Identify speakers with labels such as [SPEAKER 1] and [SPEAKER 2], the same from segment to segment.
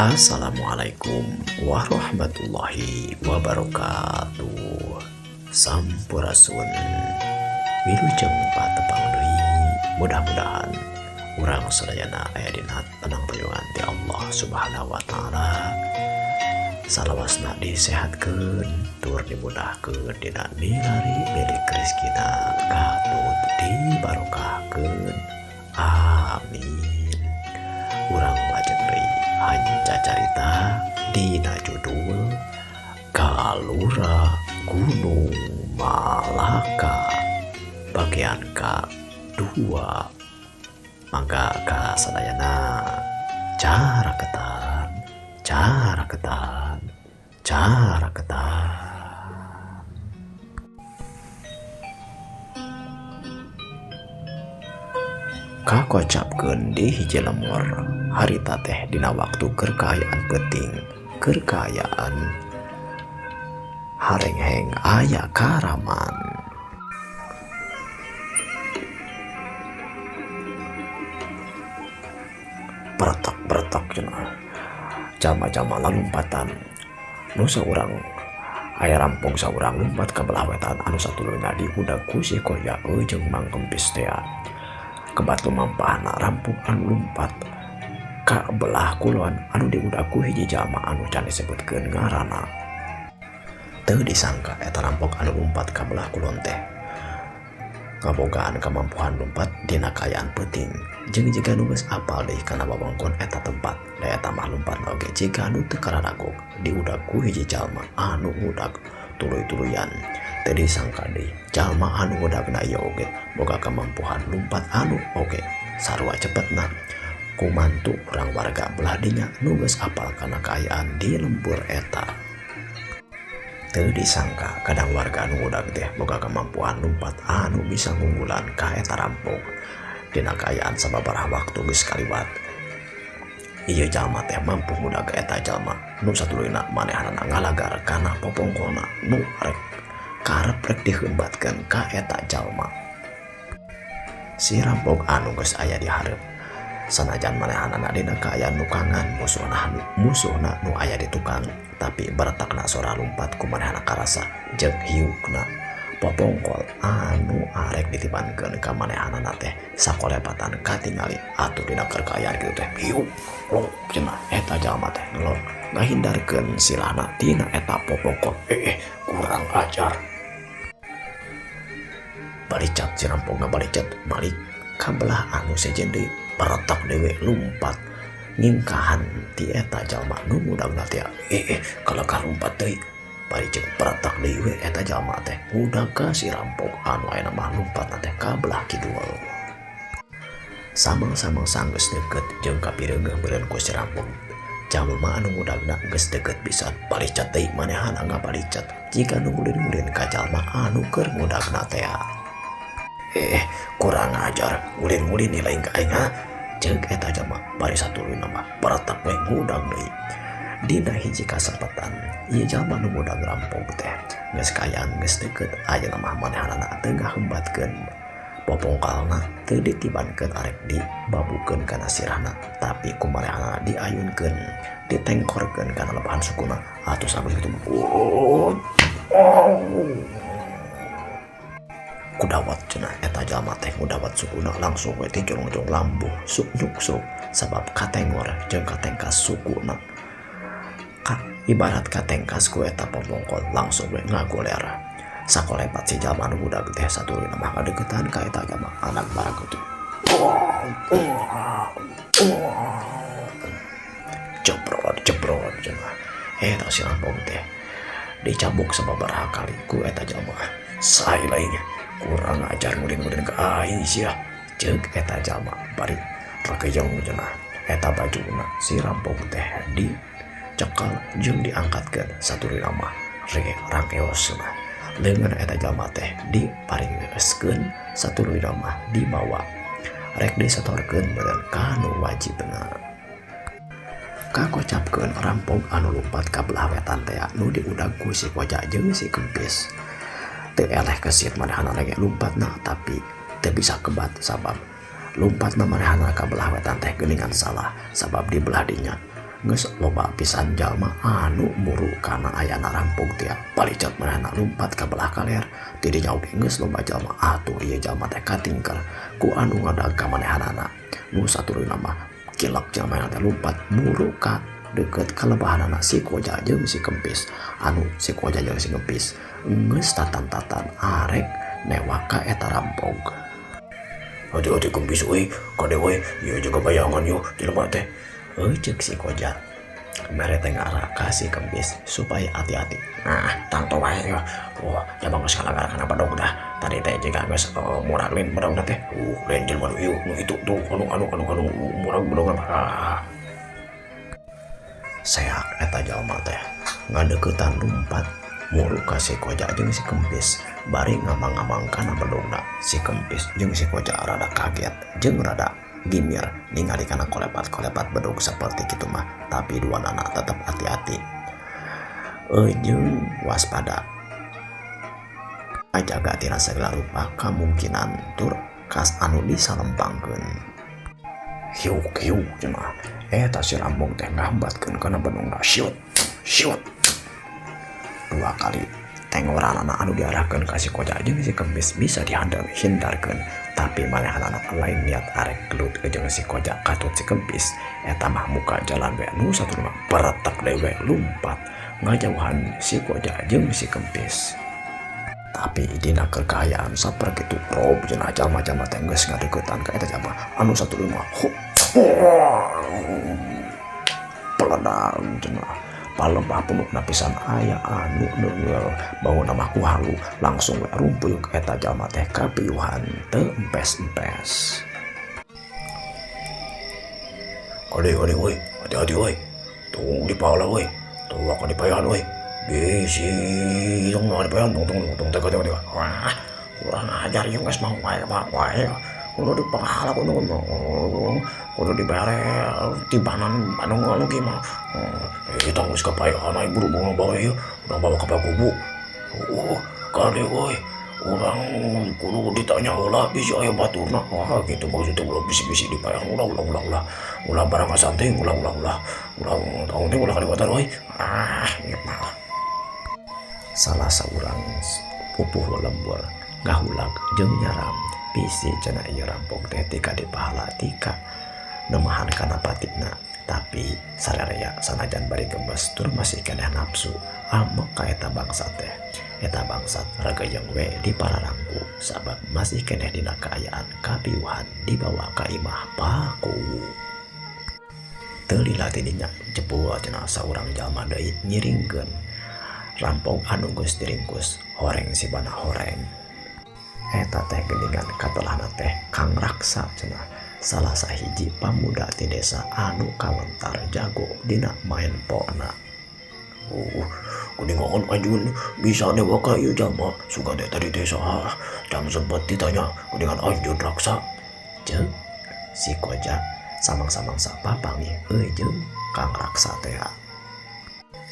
[SPEAKER 1] Assalamualaikum warahmatullahi wabarakatuh. Sampurasun. Wilujeng patepang deui. Mudah-mudahan urang sadayana aya dina tenang payungan ti Allah Subhanahu wa taala. Salawasna disehatkeun tur dimudahkeun dina milari milik rezekina katut dibarokahkeun. Amin. Urang lajeng deui hanca carita dina judul Kalura Gunung Malaka bagian ka-2. Mangga ka sadayana caraketan caraketan caraketan. Kakocapkeun di hiji lemur harita teh dina waktu keur kaayaan peuting keur kaayaan harengheng aya karaman. Beretak-beretak cenah jalma-jalma lalumpatan nu saurang aya rampung saurang lumpat ka belah wetan anu satuluyna diudag ku si Koja jeung Mang Kempis tea. Kebat lumampahna rampung anu lumpat ka belah kulon anu diudag ku hiji jalma anu can disebutkeun ngaranna. Teu disangka eta rampok anu lumpat ka belah kulon teh ngabogaan kamampuhan lumpat dina kaayaan peuting jeung jiga nu geus apal deui kana wewengkon eta tempat. Da eta mah lumpatna oge jiga nu teu kararagok diudag ku hiji jalma anu ngudag tuluy-tuluyan. Teu disangka deui jalma anu ngudagna ieu oge boga kamampuhan lumpat anu oge sarua cepetna. Kumantu urang warga belah dinya nu geus apal kana kaayaan di lembur eta. Teu disangka kadang warga nu ngudag teh boga kamampuhan lumpat anu bisa ngunggulan ka eta rampok. Dina kaayaan sababaraha waktu geus kaliwat, ieu jalma teh mampu ngudag eta jalma nu satuluyna manehanana ngalagar kana popongkolna nu rek karep rek diheumbatkeun ka eta jalma. Si rampok anu geus aya di hareup sanajan manehanana dina kaayaan nu kangan musuhna nu aya di tukang, tapi beretakna sora lumpat ku manehna karasa jeung hiukna popongkol anu arek ditibankeun ka manehanana teh sakolepatan katingali atuh dina keur kaayaan kitu teh hiuk lok cenah eta jalma teh ngelok ngahindarkeun silahna tina eta popongkol. Kurang ajar. Balicat si rampok ngabalicat balik ka belah anu sejen deui baretak deui lumpat ngingkahan ti eta jalma nu ngudagna teh. Kalakah lumpat deui bari jeung baretak deui we eta jalma teh ngudag ka si rampok anu ayeuna mah lumpatna teh ka belah kidul. Samang-samang sanggeus deukeut jeung kapireungeuh meureun ku si rampok jalma anu ngudagna geus deukeut pisan balicat deui manehana ngabalicat jiga nu ngulin-ngulin ka jalma anu keur ngudagna teh. Kurang ajar ngulin-ngulin nilai ka aing ha ceuk eta jalma bari satuluyna mah baretak we ngudag deui. Dina hiji kasempatan ieu jalma nu ngudag rampok teh geus kaayaan geus deukeut ayeuna mah manehanana teu ngahembatkeun popongkalna teu ditibankeun arek dibabukeun kana sirahna, tapi ku manehanana diayunkeun ditengkorkeun kana lepahan sukuna atuh sagus kitu mah kudawat cenah eta jalma teh ngudawat sukuna langsung we tijongjong lambuh suk nyuksuk sabab katengor jeung katengkas sukuna. Ka ibarat katengkas ku eta popongkol langsung we ngagoler. Sakolepat si jalma nu budak teh satuluyna mah ngadeukeutan ka eta jalma anak barang kitu. Jebrot jebrot cenah eta si rampok teh dicabuk sababaraha kali ku eta jalma. Sae lain kurang ajar ngulin-ngulin ka aing sia ceuk eta jalma bari rakejong cenah eta bajuna si rampok teh dicekal jeung diangkatkeun satuluyna mah rangkeos cenah. Leungeun eta jalma teh diparinggeuskeun satuluyna mah dibawa rek disetorkeun meureun ka nu wajibna. Kakocapkeun rampok anu lumpat ka belah wetan teh nu diudag ku si Koja jeung si Kempis. Teu eleh kesit manehana lagi lumpatna tapi teu bisa kebat sabab lumpatna manehana ka belah wetan teh geuningan salah sabab di belah dinya Geus loba pisan jalma anu muru kana ayana rampog teh. Palicet manehna lumpat ka belah kaler. Ti dinya oge geus loba jalma atuh ieu jalma teh katingker ku anu ngadag ka manehanana. Nu satuluyna mah kilek jalma teh lumpat muru ka deukeut kalebahanana si Koja jeung si Kempis. Anu si Koja jeung si Kempis geus tatan-tatan arek newak ka eta rampog. Hati-hati Kempis euy, kade euy, ieu jaga bayangan yo jelema teh. Ceuk si Koja mere teh ngarah ka si Kempis supaya hati-hati. Nah, tangto wae yo. Wah, jalma geus ngalagar kana bedog dah. Tadi teh jiga geus murag lain bedogna teh. Lain jelema nu ieu nu itu tuh anu anu anu anu murag bedogna. Ah. Seak eta jalma teh ngadeuketan lumpat muru ka si Koja jeung si Kempis bari ngamang-ngamang kana bedogna. Si Kempis jeung si Koja rada kaget jeung rada gimir ningali kana kolepat-kolepat bedog seperti kitu mah, tapi dua nana tetep hati-hati jeung waspada ajaga tina segala rupa kamungkinan tur kas anu disalempangkeun. Hiuk hiuk cenah eta si rampung teh ngambatkeun kana bedogna. Siut siut dua kali tengoranana anu diarahkeun ka si Koja jeung si Kempis bisa dihindarkeun, tapi manehanana lain niat arek gelut jeung si Koja katut si Kempis. Eta mah muka jalan we nu satuluyna beretek deui we lumpat ngajauhan si Koja jeung si Kempis. Tapi dina kekayaan saperkitu rob cenah jalma-jalma teh geus ngadeuketan ka eta jalma anu satuluyna peledang cenah palebah punukna pisan aya anu neunggeul bangunna mah ku halu langsung we rumpuyuk eta jalma teh kapiuhan teu empes-empes. Kade kade euy, hati-hati euy, tong dipala euy, tong akan dipayahan euy, bisi tong dipayahan tong tong tong tega tega tega. Wah, kurang ajar ieu geus mau wae wae. Kudu dipahala kudu kudu dibere tibanan Bandung anu kieu mah. Eta geus kapayahan ai buru-buru bae ieu, urang bawa ka pakubu. Kade euy, urang kudu ditanya heula bisi aya baturna. Wah, kitu maksudna ulah bisi-bisi dipayahan ulah ulah ulah ulah. Ulah barang asanting ulah ulah ulah. Ulah tong teh ulah kaliwatan euy. Ah, ieu mah. Salah saurang pupuh lembur ngahulag jeung nyaram bisi cenah ieu rampok teh tika dipahala tika nemahan kana patikna, tapi sararea sanajan bari gemes tur masih keneh nafsu amek ka eta bangsa teh. Eta bangsat ragayeng we di pararangku sabab masih keneh dina kaayaan kapiuhan dibawa ka imah pakuwu. Teu lila ti dinya jebul cenah saurang jalma deui ngiringkeun rampok anu geus diringkus horeng sibana horeng. Eta teh geuningan katelahna teh Kang Raksa cenah salah sahiji pamuda ti desa anu kawentar jago dina main pona. Kuningan anjun bisa newak ka ieu jalma sugan teh tadi teh saha jam sempet ditanya kuningan anjun Raksa. Jeung si Koja samang-samangsa papanggih euy jeung Kang Raksa teh.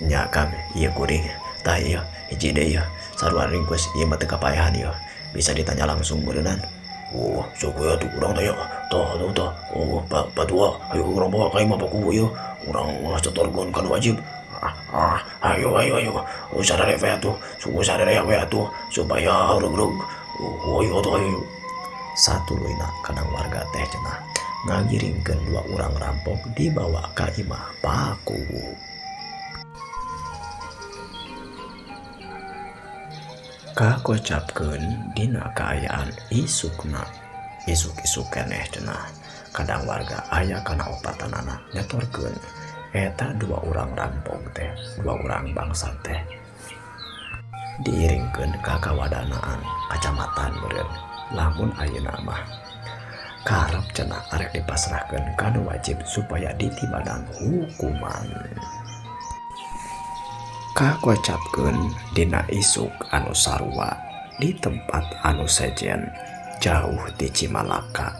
[SPEAKER 1] Nya Kang ieu kuring tah ieu hiji deui ieu sarua ringkus ieu mah teu kapayahan ieu bisa ditanya langsung beureunan. Oh, sok we atuh urang tanya. Tah tah tah. Oh, patua, ayo urang bawa ka imah pakubu ieu. Urang ulah setorkeun ka nu wajib. Ah, ayo ayo ayo. Oh, sarare we atuh. Suku sarare we atuh supaya regreg. Oh, ayo atuh ayo. Satuluyna kadang warga teh cenah ngagiringkeun dua urang rampok dibawa ka imah pakubu. Kakocapkeun dina kaayaan isukna. Isuk-isuk keneh cenah kadang warga aya kana opatanana nyetorkeun eta dua urang rampok teh, dua urang bangsa teh diiringkeun ka kawadanaan kacamatan meureun. Lamun ayeuna mah karep cenah arek dipasrahkeun ka nu wajib supaya ditibanan hukuman. Kakocapkeun dina isuk anu sarua di tempat anu sejen jauh di Cimalaka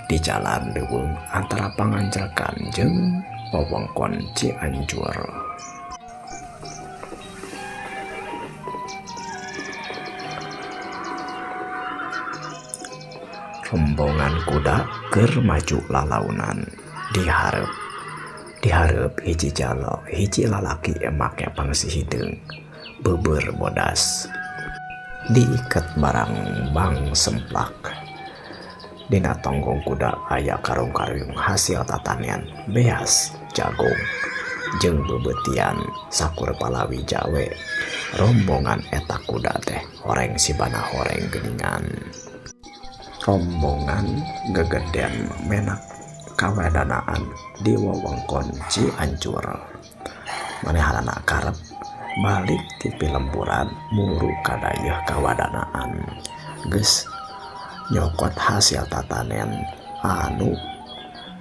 [SPEAKER 1] di jalan leuweung antara Panganjrekan jeung wewengkon Cianjur. Rombongan kuda keur maju lalaunan dihareup Di hareup hiji jalo hiji lalaki make pangsi hideung beubeurh bodas diiket barang bang semplak. Dina tonggong kuda aya karung-karung hasil tatanen beas, jagung jeung beubeutian sakur palawija we. Rombongan eta kuda teh horeng sibana horeng geuningan. Rombongan gegeden menak kawadanaan di wewengkon Cianjur. Manehanana karep balik ti pilemburan muru ka dayeuh kawadanaan geus nyokot hasil tatanen anu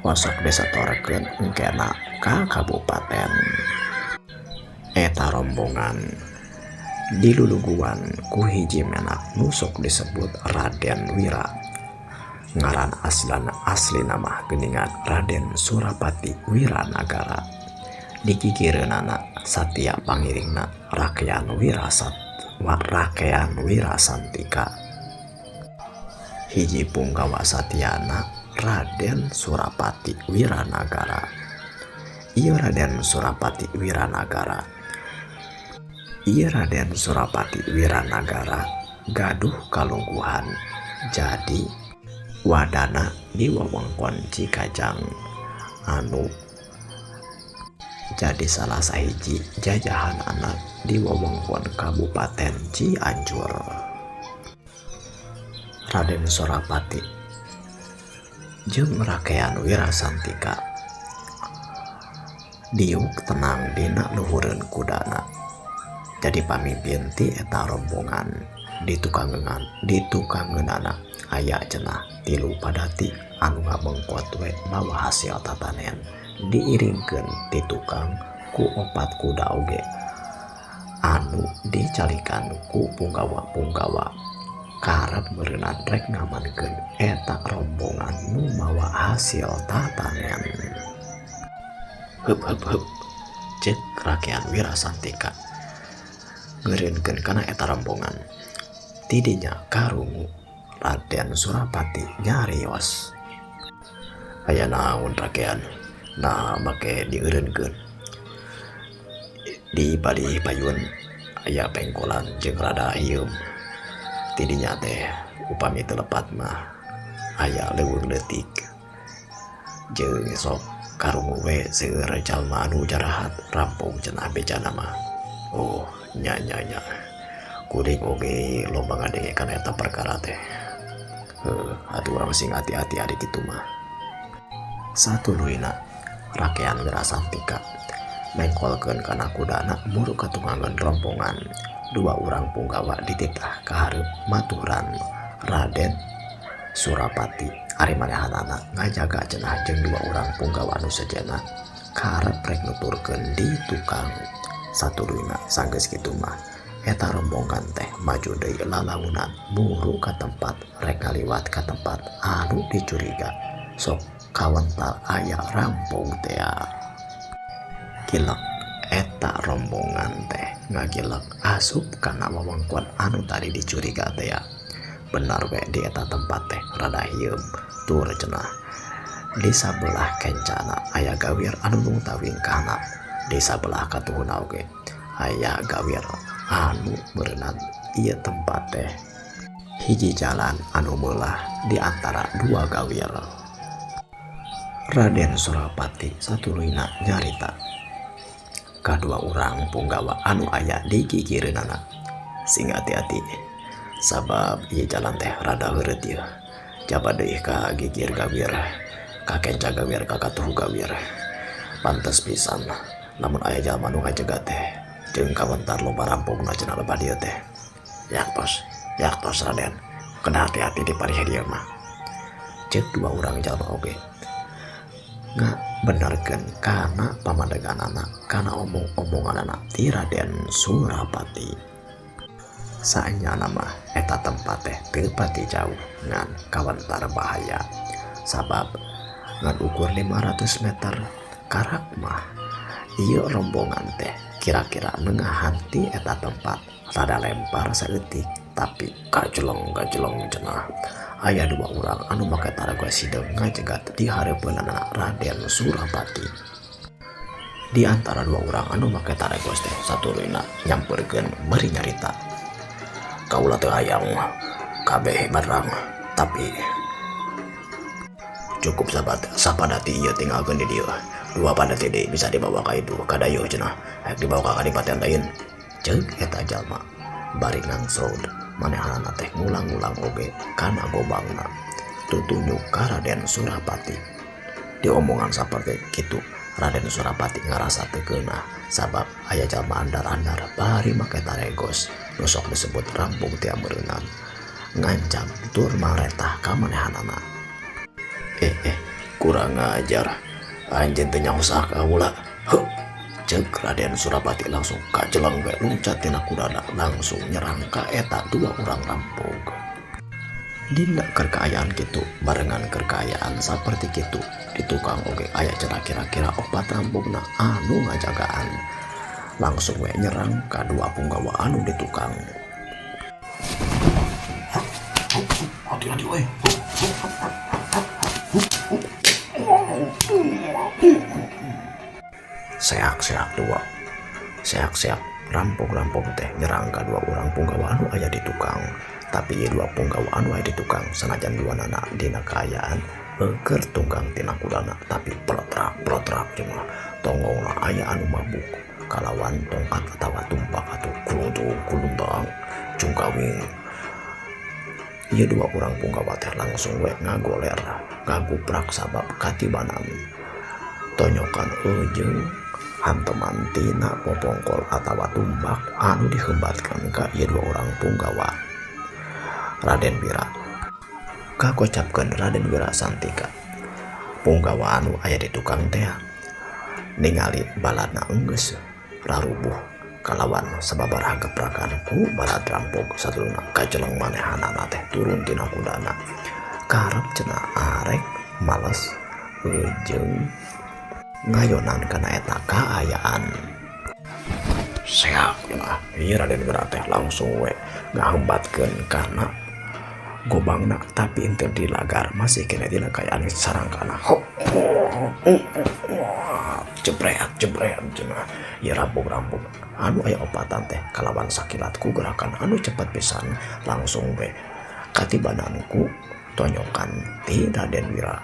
[SPEAKER 1] osok disetorekeun engkena ka kabupaten. Eta rombongan diluluguan ku hiji menak nu sok disebut Raden Wira. Ngaran aslina mah geuningan Raden Surapati Wiranagara. Digigireunana satia pangiringna Rakean Wirasantika. Hiji punggawa satiana Raden Surapati Wiranagara. Ieu Raden Surapati Wiranagara. Ieu Raden Surapati Wiranagara gaduh kalungguhan jadi wadana di wewengkon Cikajang anu jadi salah sahiji jajahanana di wewengkon Kabupaten Cianjur. Raden Surapati jeung Rakean Wirasantika diuk tenang dina luhureun kudana. Jadi pamimpin ti eta rombongan ditukangeunana aya cenah tilu padati anu ngabengkot we mawa hasil tatanen diiringkeun ti tukang ku opat kuda oge anu dicalikan ku punggawa-punggawa karep meureunana rek ngamankeun eta rombongan nu mawa hasil tatanen. Heup heup heup ceuk Rakean Wirasantika ngeureunkeun kana eta rombongan. Tidinya karungu Raden Surapati nyarios. Aya naon Rakean? Nah make dieureunkeun. Di palih payun aya pengkolan jeung rada hieum. Tidinya teh upami teu lepat mah aya leuweung leutik. Jeung sok karungu we seueur jalma anu jarahat rampung cenah bejana mah. Oh nya nya nya. Kuring oge loba ngadenge kana eta perkara teh. Heuh, atuh urang sing hati-hati ari kitu mah. Satuluyna Rakean Wirasantika mengkolkeun kana kudana muru katungangan rombongan. Dua urang punggawa dititah ka hareup maturan Raden Surapati. Ari manehanana ngajaga cenah jeung dua urang punggawa anu sejenna karep rek nuturkeun di tukang. Satuluyna sanggeus kitu mah eta rombongan teh maju deui lalaunan muru ka tempat rek ngaliwat ka tempat anu dicuriga sok kawentar aya rampung tea. Gilek eta rombongan teh ngagilek asup kana wewengkon anu tadi dicuriga tea. Benar we di eta tempat teh rada hieum tur cenah. Di sabelah kencana aya gawir anu nungtawing ka handap. Di sabelah katuhuna oge aya gawir anu meureunana ieu tempat teh hiji jalan anu meulah di antara dua gawir. Raden Surapati satuluyna nyarita kadua urang punggawa anu aya di gigireunana. Sing hati-hati sabab ieu jalan teh rada heureut ieu. Jaba deui ka gigir gawir, ka kenca gawir, ka katuhu gawir. Pantes pisan lamun aya jalma nu ngajaga teh jeung kawentar loba rampungna cenah loba dieu teh. Yaktos, yaktos Raden, kena hati-hati di parih dieu mah. Ceuk dua urang jalma oge ngabenerkeun kana pamadeganana, kana omong-omonganana ti Raden Surapati. Saenyana mah eta tempat teh teu pati jauh ngan kawentar bahaya. Sabab ngan ukur 500 meter karak mah ieu rombongan teh kira-kira nengahan ti eta tempat rada lempar saeutik tapi kajeleng-kajeleng cenah. Aya dua urang anu make taraga sideung ngajegat di hareupeunana Raden Surapati. Di antara dua urang anu make taregos teh satuluyna nyamperkeun bari nyarita. Kaula teu hayang kabeh barang tapi cukup sahabat sapadati ieu tinggalkeun di dieu. Dua padati deui bisa dibawa ka itu ka dayeuh cenah hayang dibawa ka kadipaten lain. Ceuk eta jalma bari ngangsrod manehanana teh ngulang-ngulang oge kana gobangna tutunyuk ka Raden Surapati. Diomongan saperti kitu Raden Surapati ngarasa teu keunah sabab aya jalma andar-andar bari make taregos nu sok disebut rampung ti ameureunnan ngancam tur maretah ka manehanana. Kurang ajar anjeun teh nyaho saha kaula. Heuh, ceuk Raden Surapati langsung kajeleng we luncat tina kudana langsung nyerang ka eta dua urang rampung. Dina keur kaayaan kitu barengan keur kaayaan saperti kitu di tukang oge aya cenah kira-kira opat rampungna anu ngajagaan langsung we nyerang ka dua punggawa anu di tukang. Hati-hati we. Seak-seak dua. Seak-seak rampung-rampung teh nyerang ka dua urang punggawa anu aya di tukang. Tapi ieu dua punggawa anu aya di tukang sanajan dua nana dina kaayaan keur tunggang tina kudana tapi peletrak-peletrak cenah tonggongna aya anu mabuk kalawan tongkat atawa tumpak atau kuluntung kuluntang cungkawing. Ieu dua urang punggawa teh langsung we ngagoler ngaguprak sabab katibanan tonyokan eujeung hanteman tina popongkol atawa tumbak anu dihembatkan ka ieu dua urang punggawa. Raden Wira kakocapkeun Raden Wira Santika punggawa anu aya di tukang teh ningali baladna enggeus rarubuh kalawan sababaraha geprakan ku balad rampok satuluna kajeleng manehanana teh turun tina kudana karep cenah arek males jeung ngayonan kana eta kaayaan. Seak cenah ieu Raden Wira teh langsung we ngahembatkeun kana gobangna tapi henteu dilagar masih kena dina kaayaan sarangkana. Hop jebret jebret cenah ieu rampung-rampung anu aya opatan teh kalawan sakilat ku gerakan anu cepet pisan langsung we katibanan ku tonyokan ti Raden Wira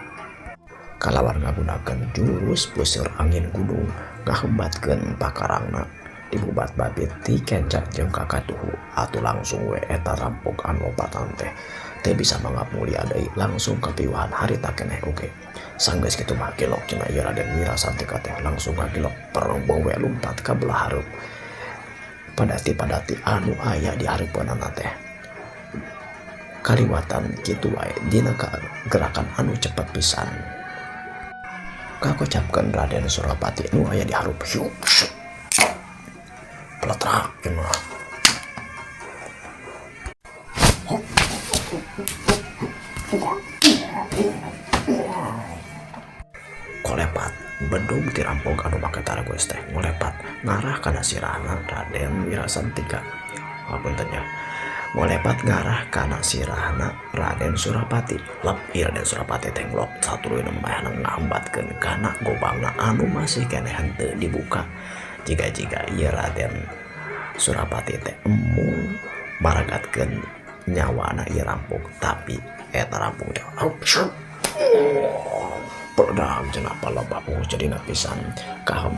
[SPEAKER 1] kalawan ngagunakeun jurus puseur angin gunung ngahembatkeun pakarangna dibubat babit ti kenca jeung kakatuhu atuh langsung we eta rampok anu opatan teh teu bisa mangap mulia deui langsung kapiuhan harita keneh oge. Sanggeus kitu mah gelok cenah ieu Raden Wira Santika teh langsung ngagelok perembong we lumpat ka belah hareup. Padati-padati anu aya di hareupeunana teh kaliwatan kitu wae dina gerakan anu cepet pisan. Kakocapkeun Raden Surapati nu aya di hareup hiup peletrak cenah. Kolepat bedug ti rampok anu make taregos teh ngolepat ngarah kana sirahna Raden Wira Santika. Hapunten ya. Ngolepat ngarah kana sirahna Raden Surapati. Lep ieu Raden Surapati teh nglok satuluyna maehna ngahambatkeun kana gobangna anu masih keneh henteu dibuka. Jiga-jiga ieu Raden Surapati teh embung maragatkeun nyawana ieu rampok tapi eta rampok teh peledak cenah palebah jadina pisan kahem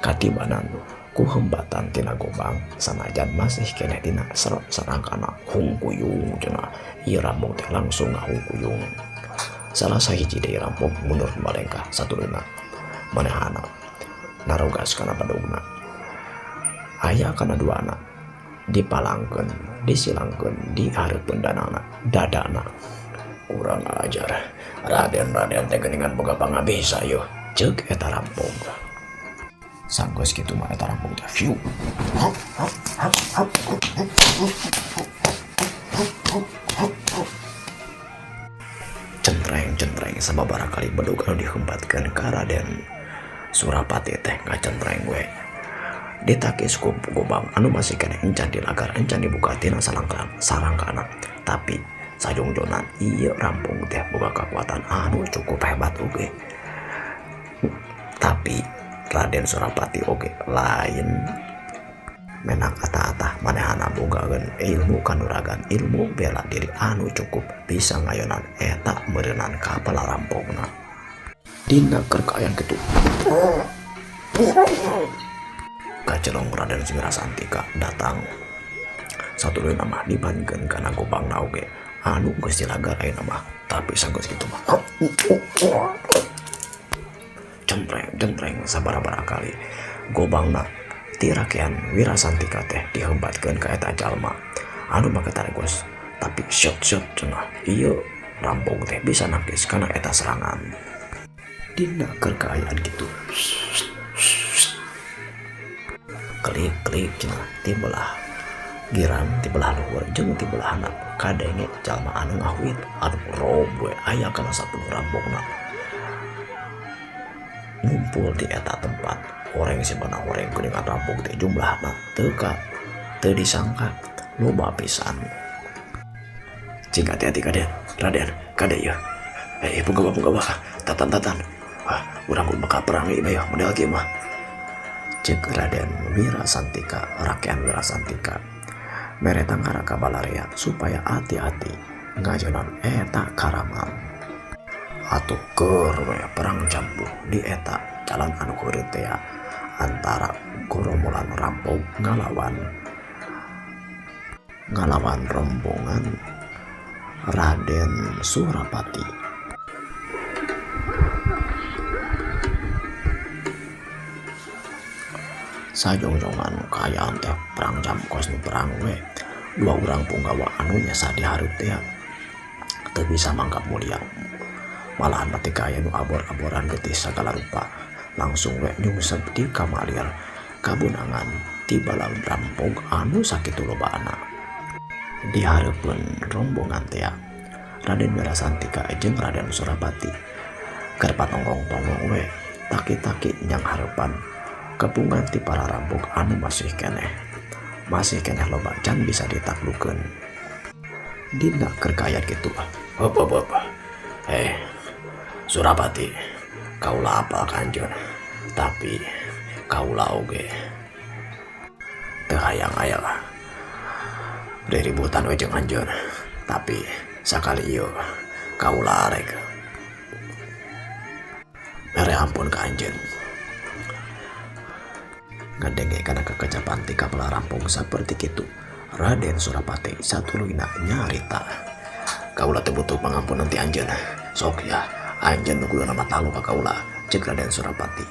[SPEAKER 1] katibanan ku hembatan tina gobang sanajan masih keneh dina sarangkana hungkuyung cenah ieu rampok teh langsung ngahungkuyung. Salah sahiji deui rampok mundur balengkah satuluyna manehana narogas kana badugna aya kana duana dipalangkeun disilangkeun di hareupeun danana dadana. Kurang ajar Raden Raden teh geuningan boga pangabisa yeuh ceuk eta rampok. Sanggeus kitu mah eta rampok teh hiu centreng-centreng sababaraha kali bedug anu dihembatkeun ka Raden Surapati teh ngacentreng we. Ditakis ku gobang anu masih keneh encan dilagar encan dibuka tina sarangkana tapi sajongjonan ieu rampung teh boga kekuatan anu cukup hebat oge. Tapi Raden Surapati oge lain menak atah-atah manehana bogaeun ilmu kanuragan ilmu bela diri anu cukup bisa ngayonan eta meureunan ka palarampogna. Dina keur kaayaan kitu kacelong Raden Wirasantika datang satuluyna mah dibankeun kana gobangna oge anu geus dilagar ayeuna mah tapi sanggeus kitu mah jempreng jempreng sabaraha kali gobangna ti rakean Wirasantika teh dihebatkeun ka eta jalma anu make taregos tapi syot syot cenah ieu rampog teh bisa nangkis kana eta serangan. Dina keur kaayaan kitu klik klik cenah ti belah girang ti belah luhur jeung ti belah handap kadenge jalma anu ngahuit anu rob we aya kana 10 rampogna ngumpul di eta tempat. Horeng sibana horeng geuningan rampog teh jumlahna teu ka teu disangka loba pisan. Cing hati-hati kaden, Raden, kade ieu. Punggawa-punggawa tatan-tatan. Ah, urang kudu bakal perang ieu mah model kieu mah. Ceuk Raden Wirasantika, rakyat Wirasantika mere tangkara ka balarea supaya hati-hati ngajonan eta karaman. Atuh keur we perang campuh di eta jalan anu heureut teh antara goromolan rampog ngalawan rombongan Raden Surapati. Sajongjongan kaayaan teh perang jam kos nu perang we dua urang punggawa anu nyesa di hareup teh teu bisa mangkap mulia malahan mati kaaya nu abor-aboran getih sagala rupa langsung we nyungsep di kamalir kabunangan ti bala rampog anu sakitu lobaana. Di hareupeun rombongan teh Raden Wirasantika jeung Raden Surapati keur patonggong-tonggong we taki-taki nyang hareupan kepungan ti para rampog anu masih keneh loba can bisa ditaklukeun. Dina keur kaayaan kitu heup heup heup Surapati kaula apal ka anjeun tapi kaula oge teu hayang aya riributan we jeung anjeun tapi sakali ieu kaula arek mere ampun ka anjeun. Ngadenge kana kekejapan ti kapala rampung saperti kitu Raden Surapati satuluyna nyarita kaula teu butuh pangampunan ti anjeun sok ya anjeun nu kuduna mah talu ka kaula ceuk Raden Surapati.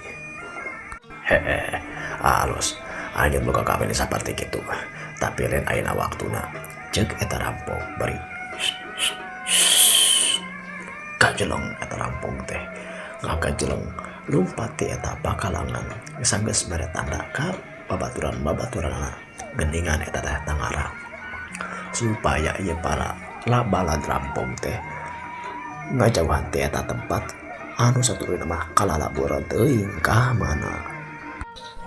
[SPEAKER 1] Hehe alus anjeun boga kawin saperti kitu tapi lain ayeuna waktuna ceuk eta rampung bari kajeleng eta rampung teh ngakajeleng lumpat ti eta pakalangan sanggeus mere tanda ka babaturan-babaturanna geningan eta teh tangara supaya ieu para labalad rampung teh ngajauhan ti eta tempat anu satuluyna mah kalalaburan teuing ka mana.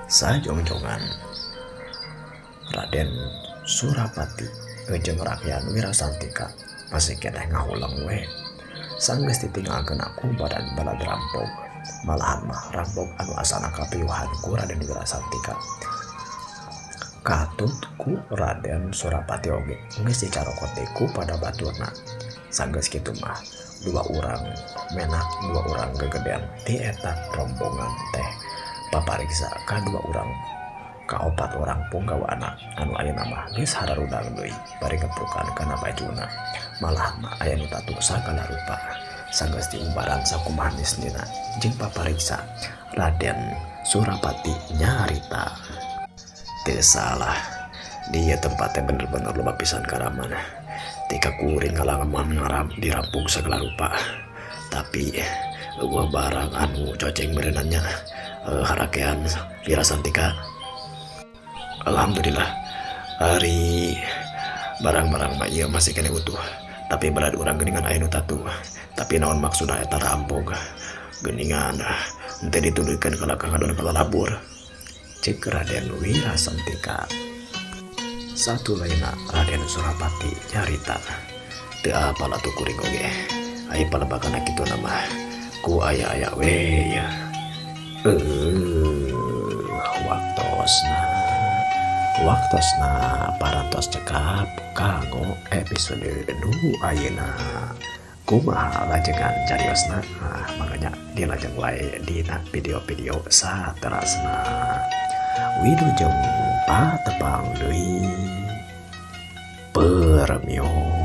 [SPEAKER 1] Sajongjongan Raden Surapati jeung rakyat Wirasantika masih keneh ngahuleng we sanggeus ditinggalkeun ku badan balad rampog malahan mah rampog anu asana kapiuhan ku Raden Wirasantika katut ku Raden Surapati oge geus dicarokot deui ku pada baturna. Sanggeus kitu mah dua urang menak dua urang gegedean ti eta rombongan teh papariksa ka dua urang ka opat orang punggawa anak anu ayeuna mah geus hararudang deui bari geprukan kana bajuna malah mah aya nu tatu sagala rupa sanggeus diumbaran sakumaha nisnina jeung papariksa Raden Surapati nyarita teu salah dia tempatnya bener-bener loba pisan karaman tika kuring ngalangeman ngaram dirampung sagala rupa tapi eueuh barang anu coceng meureunannya harakean Wirasantika. Alhamdulillah ari barang-barang mah ieu masih keneh utuh tapi balad urang geuningan aya nu tatu tapi naon maksudna eta rampog geuningan henteu dituluykeun kana kangadon kalalabur ceuk Raden Wirasantika. Satu lainna Raden Surapati nyarita teu apal atuh kuring oge aya palebakana kitu mah ku aya-aya we ya. Waktosna waktosna parantos cekap kanggo episode nu ayeuna. Kumaha lajengan cariosna? Ah, makanya dilajeng wae dina video-video saterasna. Wilujeng patepang deui, permios.